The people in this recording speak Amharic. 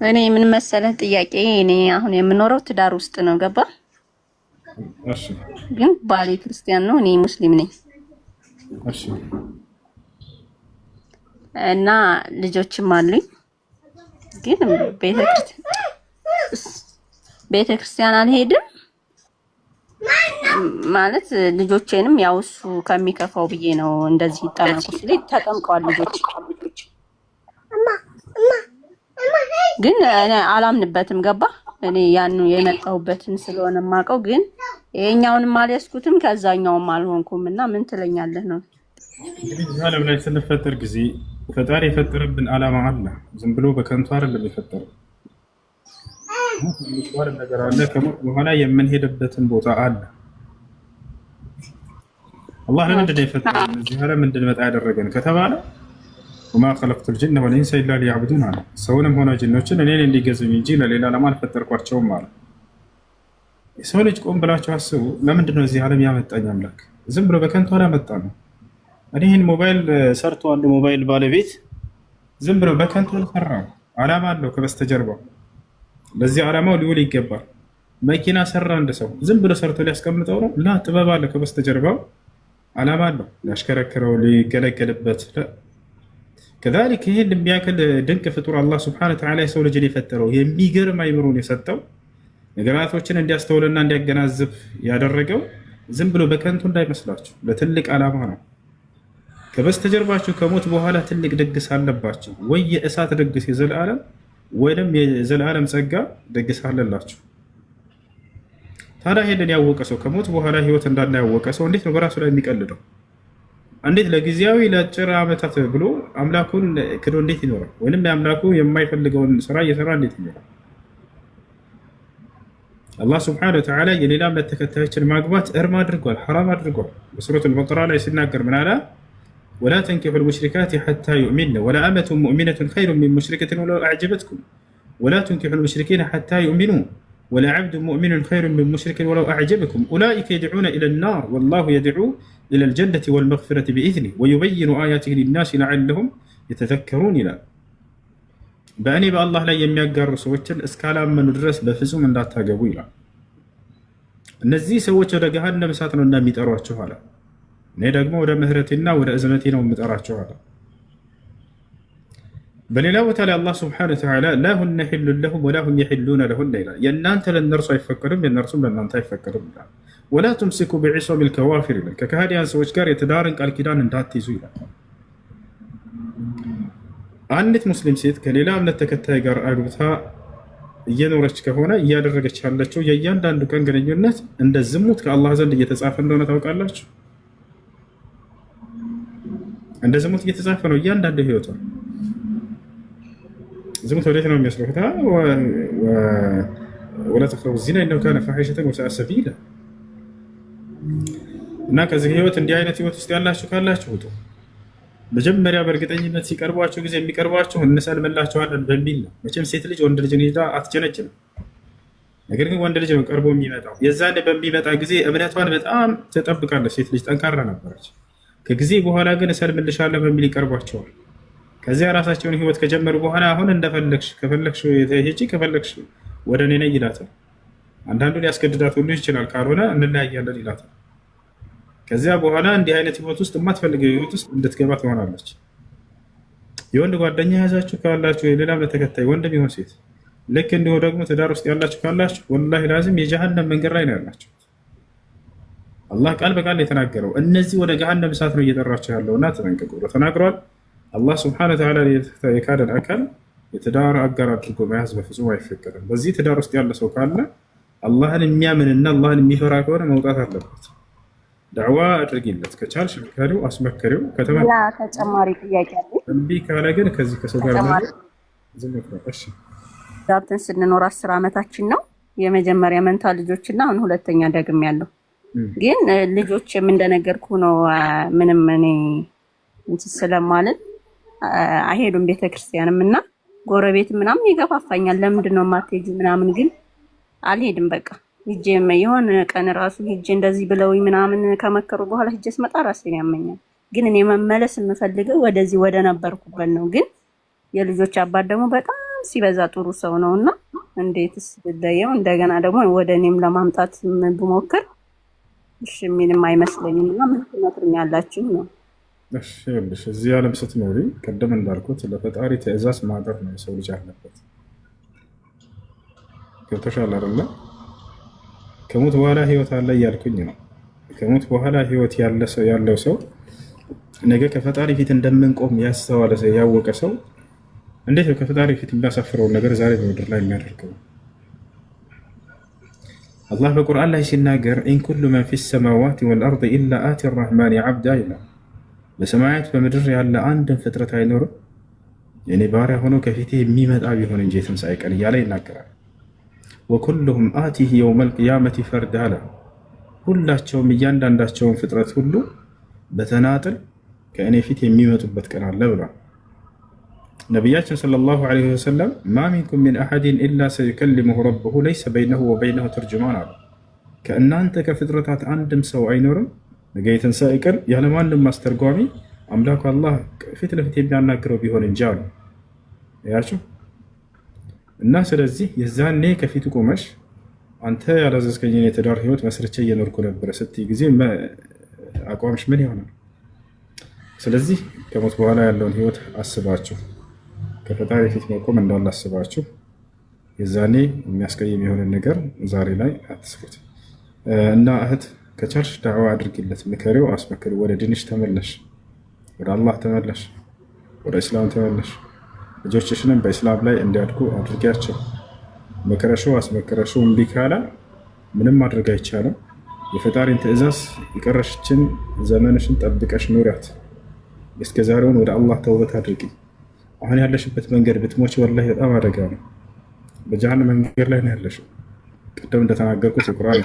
እኔ ምን መሰለህ ጥያቄ፣ እኔ አሁን የምኖረው ትዳር ውስጥ ነው፣ ገባ? እሺ። ግን ባሌ ክርስቲያን ነው፣ እኔ ሙስሊም ነኝ። እሺ። እና ልጆችም አሉኝ። ግን ቤተክርስቲያን አልሄድም ማለት ልጆቼንም ያው እሱ ከሚከፋው ብዬ ነው እንደዚህ ይጠመቁ ሲለኝ ተጠምቀዋል ልጆች። ግን እኔ አላምንበትም፣ ገባ? እኔ ያን የመጣሁበትን ስለሆነ የማውቀው፣ ግን ይሄኛውንም አልያዝኩትም ከዛኛውም አልሆንኩም። እና ምን ትለኛለህ ነው? እንግዲህ እዚህ ዓለም ላይ ስንፈጠር ጊዜ ፈጣሪ የፈጠረብን ዓላማ አለ። ዝም ብሎ በከንቱ አይደለም የፈጠረው። የሚባል ነገር አለ። ከሞት በኋላ የምንሄድበትን ቦታ አለ። አላህ ለምንድን ነው የፈጠረን እዚህ ዓለም እንድንመጣ ያደረገን ከተባለ وما خلقت الجن والإنس إلا ليعبدون አለ። ሰውንም ሆነ ጅኖችን እኔን እንዲገዙኝ እንጂ ለሌላ ዓላማ አልፈጠርኳቸውም አለ። የሰው ልጅ ቆም ብላችሁ አስቡ። ለምንድን ነው እዚህ ዓለም ያመጣኝ አምላክ? ዝም ብሎ በከንቱ አላመጣ ነው። እኔ ይህን ሞባይል ሰርቶ አንድ ሞባይል ባለቤት ዝም ብሎ በከንቱ አልሰራም። ዓላማ አለው ከበስተጀርባው። ለዚህ ዓላማው ሊውል ይገባል። መኪና ሰራ አንድ ሰው ዝም ብሎ ሰርቶ ሊያስቀምጠው ነው? لا፣ ጥበብ አለ ከበስተጀርባው፣ ዓላማ አለው፣ ሊያሽከረክረው፣ ሊገለገልበት። كذلك ይህን የሚያክል ድንቅ ፍጡር አላህ سبحانه وتعالى የሰው ልጅን የፈጠረው፣ የሚገርም አይምሮን የሰጠው፣ ነገራቶችን እንዲያስተውልና እንዲያገናዝብ ያደረገው ዝም ብሎ በከንቱ እንዳይመስላችሁ ለትልቅ ዓላማ ነው። ከበስተጀርባችሁ ከሞት በኋላ ትልቅ ድግስ አለባችሁ። ወይ የእሳት ድግስ የዘላለም ወይም የዘላለም ጸጋ ድግስ አለላችሁ። ታዲያ ይሄንን ያወቀ ሰው፣ ከሞት በኋላ ህይወት እንዳለ ያወቀ ሰው እንዴት ነው በራሱ ላይ የሚቀልደው? እንዴት ለጊዜያዊ ለአጭር ዓመታት ብሎ አምላኩን ክዶ እንዴት ይኖራል? ወይም የአምላኩ የማይፈልገውን ስራ እየሰራ እንዴት ይኖራል? አላህ سبحانه وتعالى የሌላ እምነት ተከታዮችን ማግባት እርም አድርጓል፣ ሐራም አድርጓል። በሱረት አልበቀራ ላይ ሲናገር ምን አለ? ولا تنكحوا المشركات حتى يؤمن ولأمة مؤمنة خير من مشركة ولو أعجبتكم ولا تنكحوا المشركين حتى يؤمنوا ولعبد مؤمن خير من مشرك ولو أعجبكم أولئك يدعون إلى النار والله يدعو إلى الجنة والمغفرة بإذنه ويبين آياته للناس لعلهم يتذكرون ይላል። በእኔ በአላህ ላይ የሚያጋሩ ሰዎችን እስካላመኑ ድረስ በፍጹም እንዳታገቡ ይላል። እነዚህ ሰዎች ወደ ገሃነም እሳት ነው እንደሚጠሯችሁ አለ። እኔ ደግሞ ወደ ምህረቴና ወደ እዝነቴ ነው የምጠራችሁ አለ። በሌላ ቦታ ላይ አላህ سبحانه وتعالى لا هن حل لهم ولا هم يحلون لهن ይላል። የእናንተ ለእነርሱ አይፈቀድም፣ የእነርሱም ለእናንተ አይፈቀድም ይላል። ولا تمسكوا بعصم الكوافر ይላል። ከከሃዲያን ሰዎች ጋር የትዳርን ቃል ኪዳን እንዳትይዙ ይላል። አንዲት ሙስሊም ሴት ከሌላ እምነት ተከታይ ጋር አግብታ እየኖረች ከሆነ እያደረገች ያለችው የእያንዳንዱ ቀን ግንኙነት እንደ ዝሙት ከአላህ ዘንድ እየተጻፈ እንደሆነ ታውቃላችሁ። እንደ ዝሙት እየተጻፈ ነው እያንዳንዱ ህይወቷ። ዝሙት ወዴት ነው የሚወስደው? ولا تقربوا الزنا إنه كان فاحشة وساء سبيلا። እና ከዚህ ህይወት፣ እንዲህ አይነት ህይወት ውስጥ ያላችሁ ካላችሁ ውጡ። መጀመሪያ በእርግጠኝነት ሲቀርቧቸው ጊዜ የሚቀርቧቸው እንሰልምላቸዋለን በሚል ነው። መቼም ሴት ልጅ ወንድ ልጅን ይዛ አትጀነጅንም። ነገር ግን ወንድ ልጅ ነው ቀርቦ የሚመጣው። የዛኔ በሚመጣ ጊዜ እምነቷን በጣም ትጠብቃለች። ሴት ልጅ ጠንካራ ነበረች። ከጊዜ በኋላ ግን እሰልምልሻለሁ በሚል ይቀርቧቸዋል። ከዚያ ራሳቸውን ህይወት ከጀመሩ በኋላ አሁን እንደፈለግሽ፣ ከፈለግሽ ሂጂ፣ ከፈለግሽ ወደ እኔ ነይ ይላታል። አንዳንዱ ሊያስገድዳት ሁሉ ይችላል። ካልሆነ እንለያያለን ይላታል። ከዚያ በኋላ እንዲህ አይነት ህይወት ውስጥ፣ የማትፈልገው ህይወት ውስጥ እንድትገባ ትሆናለች። የወንድ ጓደኛ የያዛችሁ ካላችሁ፣ የሌላ እምነት ተከታይ ወንድም ይሁን ሴት፣ ልክ እንዲሁ ደግሞ ትዳር ውስጥ ያላችሁ ካላችሁ والله العظيم የጀሃነም መንገድ ላይ ነው ያላችሁ። አላህ ቃል በቃል የተናገረው እነዚህ ወደ ገሃነም እሳት ነው እየጠራቸው ያለው እና ተጠንቀቁ ብሎ ተናግሯል። አላህ سبحانه وتعالى የካደን አካል የትዳር አጋር አድርጎ መያዝ በፍጹም አይፈቀድም። በዚህ ትዳር ውስጥ ያለ ሰው ካለ አላህን የሚያምንና አላህን የሚፈራ ከሆነ መውጣት አለበት። ዳዕዋ አድርጊለት ከቻልሽ፣ ምከሪው፣ አስመከሪው። ከተማ ሌላ ተጨማሪ ጥያቄ አለ። እምቢ ካለ ግን ከዚህ ከሰው ጋር ተጨማሪ ዝሙት ነው። እሺ። ጋብተን ስንኖር 10 ዓመታችን ነው። የመጀመሪያ መንታ ልጆች እና አሁን ሁለተኛ ደግም ያለው፣ ግን ልጆችም እንደነገርኩ ነው። ምንም እኔ እንትን ስለማልን አይሄዱም ቤተክርስቲያንም እና ጎረቤት ምናምን ይገፋፋኛል። ለምንድን ነው የማትሄጂው ምናምን፣ ግን አልሄድም። በቃ ሂጄ የሆነ ቀን ራሱ ሂጄ እንደዚህ ብለውኝ ምናምን ከመከሩ በኋላ ሂጄ ስመጣ ራሴን ያመኛል። ግን እኔ መመለስ የምፈልገው ወደዚህ ወደ ነበርኩበት ነው። ግን የልጆች አባት ደግሞ በጣም ሲበዛ ጥሩ ሰው ነው እና እንዴትስ ብለየው እንደገና ደግሞ ወደ እኔም ለማምጣት ብሞክር እሺ የሚልም አይመስለኝም። እና ምን ትመክሩኛላችሁ ነው? እሺ፣ ይኸውልሽ እዚህ ዓለም ስትኖሪ ቅድም እንዳልኩት ለፈጣሪ ትዕዛዝ ማደር ነው የሰው ልጅ አለበት። ገብቶሻል አይደለ? ከሞት በኋላ ህይወት አለ እያልኩኝ ነው። ከሞት በኋላ ህይወት ያለው ሰው ነገ ከፈጣሪ ፊት እንደምንቆም ያስተዋለ ሰው፣ ያወቀ ሰው እንዴት ነው ከፈጣሪ ፊት የሚያሳፍረውን ነገር ዛሬ በምድር ላይ የሚያደርገው? አላህ በቁርአን ላይ ሲናገር إن كل من في السماوات والأرض إلا آتي الرحمن عبدا ይላል። በሰማያት በምድር ያለ አንድን ፍጥረት አይኖርም የኔ ባሪያ ሆኖ ከፊቴ የሚመጣ ቢሆን እንጂ የትንሣኤ ቀን እያለ ይናገራል። وكلهم آتيه يوم القيامة فردا አለ። ሁላቸውም እያንዳንዳቸውን ፍጥረት ሁሉ በተናጥል ከእኔ ፊት የሚመጡበት ቀን አለ ብሏል። ነቢያችን صلى الله عليه وسلم ما منكم من أحد إلا سيكلمه ربه ليس بينه وبينه ترجمان አሉ። ከእናንተ ከፍጥረታት አንድም ሰው አይኖርም ነገ የትንሣኤ ቀን ያለማንም አስተርጓሚ አምላኩ አላህ ፊት ለፊት የሚያናግረው ቢሆን እንጂ አሉ። ያቸው እና ስለዚህ የዛኔ ከፊቱ ቆመሽ አንተ ያላዘዝከኝን የትዳር ህይወት መስርቼ እየኖርኩ ነበረ ስትይ ጊዜ አቋምሽ ምን ይሆናል? ስለዚህ ከሞት በኋላ ያለውን ህይወት አስባችሁ፣ ከፈጣሪ ፊት መቆም እንዳላስባችሁ የዛኔ የሚያስቀይም የሆነ ነገር ዛሬ ላይ አትስሩት። እና እህት ከቻልሽ ዳዕዋ አድርጊለት፣ ምከሪው፣ አስመክሪው። ወደ ድንሽ ተመለሽ፣ ወደ አላህ ተመለሽ፣ ወደ እስላም ተመለሽ። ልጆችሽንም በእስላም ላይ እንዲያድጉ አድርጊያቸው። መከረሽው አስመከረሽው እምቢ ካለ ምንም ማድረግ አይቻልም። የፈጣሪን ትዕዛዝ የቀረሽችን ዘመንሽን ጠብቀሽ ኑሪያት። እስከ ዛሬውን ወደ አላህ ተውበት አድርጊ። አሁን ያለሽበት መንገድ ብትሞች ወላሂ በጣም አደጋ ነው። በጀሃነም መንገድ ላይ ነው ያለሽው። ቅድም እንደተናገርኩት የቁርአን